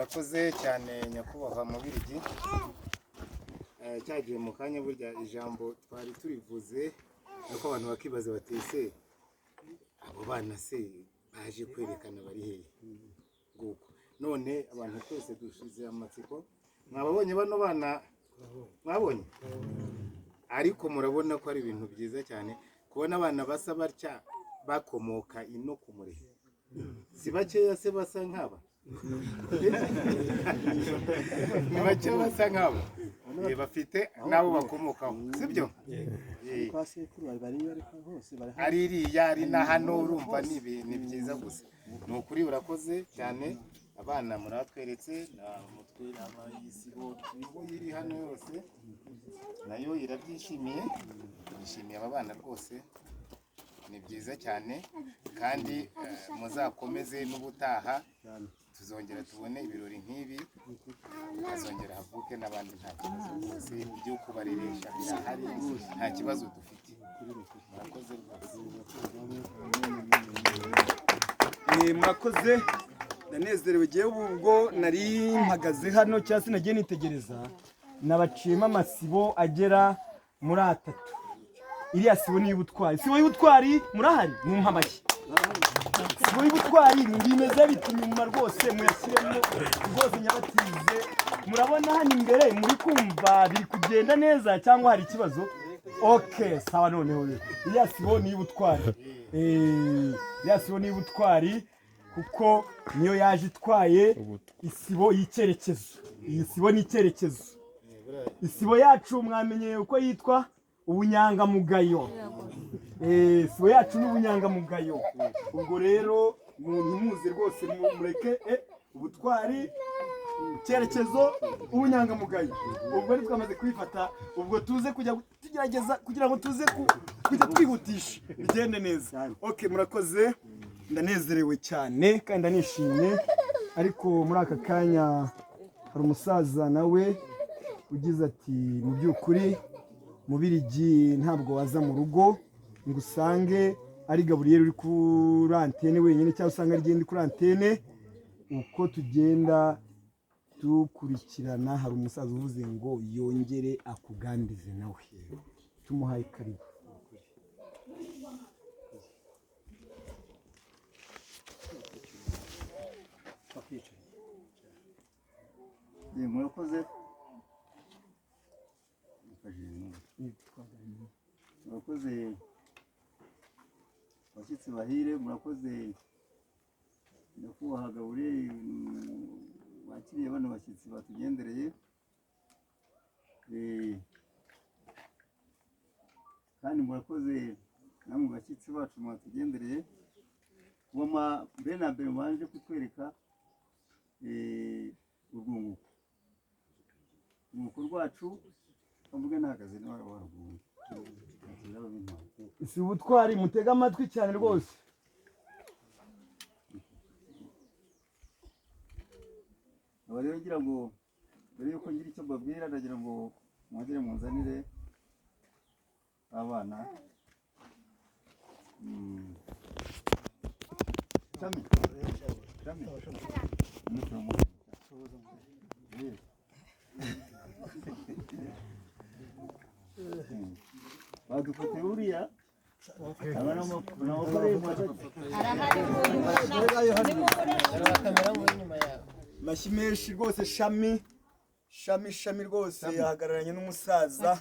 Urakoze cyane, nyakubahwa Mubirigi. Cyagiye mu kanya, burya ijambo twari turivuze, ariko abantu bakibaza bati: "Ese abo bana se baje kwerekana bari hehe?" Nguko none abantu twese dushize amatsiko. Mwababonye bano bana? Mwabonye? Ariko murabona ko ari ibintu byiza cyane kubona abana basa batya bakomoka ino ku Murehe. Si bakeya se basa nk'aba? Ni bake basa nk'abo. Bafite n'abo bakomokaho, sibyo? Kwa sekuru bari bariyo, ariko hose bari. Ari iriya, ari na hano, urumva ni ibintu byiza gusa. Ni ukuri, urakoze cyane. Abana muratweretse na mutwe abayisibo iri hano yose nayo irabyishimiye, yishimiye aba bana rwose. Ni byiza cyane kandi muzakomeze n'ubutaha tuzongera tubone ibirori nk'ibi, hazongera havuke n'abandi. Nta kibazo rwose, ibyo kubareresha birahari, nta kibazo dufite. Murakoze rwose. Murakoze, ndanezerewe. Ngewe ubwo nari mpagaze hano cyangwa se nagiye nitegereza, nabaciyemo amasibo agera muri atatu. Iriya sibo ni iy'ubutwari, sibo y'ubutwari. Murahari? Mumpa amashyi. Sibo y'ubutwari bimeze biti inyuma rwose muyashyiremo rwose nyabatize. Murabona hano imbere, muri kumva biri kugenda neza cyangwa hari ikibazo? OK, sawa. Noneho rero iriya sibo ni iy'ubutwari. Iriya sibo ni iy'ubutwari kuko niyo yaje itwaye isibo y'icyerekezo. Iyi sibo ni icyerekezo. Isibo yacu mwamenye uko yitwa? Ubunyangamugayo. Isibo yacu ni ubunyangamugayo. Ubwo rero ntimuze rwose, mureke ubutwari, icyerekezo, ubunyangamugayo. Ubwo twamaze kubifata, ubwo tuze kujya tugerageza kugira ngo tuze kujya twihutisha bigende neza. OK, murakoze, ndanezerewe cyane kandi ndanishimye. Ariko muri aka kanya hari umusaza nawe ugize ati: "Mu by'ukuri, Mubirigi, ntabwo waza mu rugo ngo usange ari Gaburiyeri uri kuri antene wenyine, cyangwa usanga ari uri kuri antene." Uko tugenda dukurikirana, hari umusaza uvuze ngo yongere akuganirize nawe. Tumuhaye karibu. Murakoze. Murakoze bashyitsi bahire, murakoze nyakubahwa Gaburiyeri wakiriye bano bashyitsi batugendereye. Kandi murakoze namwe bashyitsi bacu mwatugendereye kuba mbere na mbere mubanje kutwereka urwunguko, urwunguko rwacu. Mvuge ntahagaze niba waruguru. Si ubutwari, mutege amatwi cyane rwose. Aba rero ngira ngo mbere yuko ngira icyo mbabwira, ndagira ngo mwongere munzanire abana. Shami, Shami. Badufatiye uriya aba n'abagore. Amashyi menshi rwose. Shami, Shami, Shami rwose ahagararanye n'umusaza.